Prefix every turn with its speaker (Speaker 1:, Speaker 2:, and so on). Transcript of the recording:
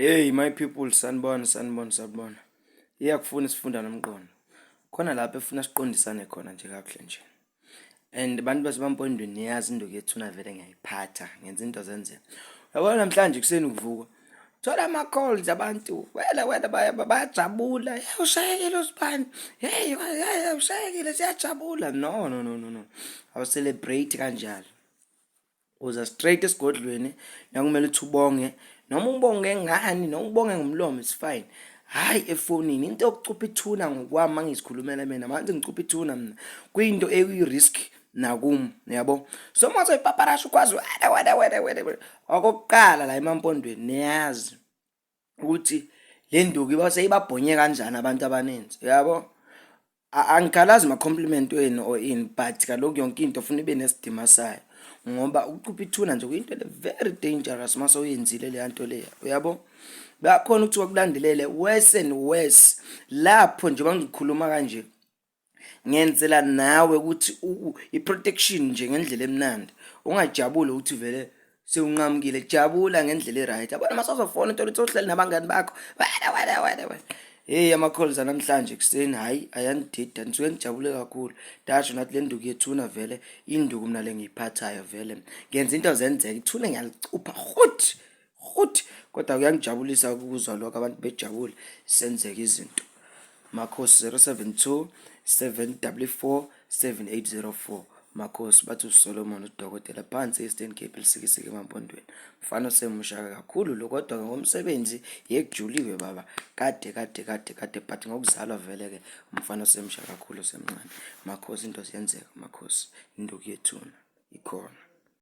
Speaker 1: Hey my people, sanibona, sanibona, sanibona. Iyakufuna isifunda nomqondo. Khona lapho efuna siqondisane khona nje kakuhle nje. And abantu baseMampondweni niyazi induku yethuna vele ngiyayiphatha, ngenza into zenzeka. Yabona namhlanje kuseni kuvuka. Thola ama calls abantu, wena wena bayajabula. Hey ushayekile usibani. Hey hey ushayekile siyajabula. No no no no no. Awu celebrate kanjalo. Uza straight esigodlweni la kumele uthi ubonge noma ubonge ngani noma ubonge ngomlomo is fine. Hayi efonini into yokucupha ithuna ngokwami mangizikhulumela mina manje ngicupha ithuna mina kuyinto eyi-risk nakum yabo. So uma uzoyipaparasha ukwazi wena wena wena wena okokuqala la emampondweni niyazi ukuthi le nduku iba seyibabhonye kanjani abantu abaninzi yabo. Angikhalazi ma-compliment wenu or ini but kaloku yonke into funa ibe nesidima sayo ngoba ukucupha ithuna nje kuyinto le very dangerous uma sewuyenzile leya nto leya uyabo. Bayakhona ukuthi bakulandelele worse and worse lapho njengoba ngikhuluma kanje ngenzela nawe ukuthi i-protection nje ngendlela emnandi ungajabuli ukuthi vele sewunqamukile jabula ngendlela e-right yabona uma sozofona uthola ukuthi uhleli nabangani bakho wena wena wena wena hey ama-calls anamhlanje ekuseni hhayi ayanidida nisuke nijabule kakhulu dasho nathi le nduku yethuna vele induku mina le ngiyiphathayo vele ngenza into zenzeka ithuna ngiyalicupha rhut rhut kodwa kuyangijabulisa ukuzwa lokho abantu bejabule senzeka izinto makhosi 072 744 7804 Makhosi bathi uSolomon udokotela phansi e-Eastern Cape eLusikisiki emaMpondweni. Mfana osemusha kakhulu lo kodwa ngomsebenzi yekujuliwe baba kade kade kade kade but ngokuzalwa vele ke umfana osemusha kakhulu osemncane. Makhosi into ziyenzeka makhosi induku yethuna ikhona.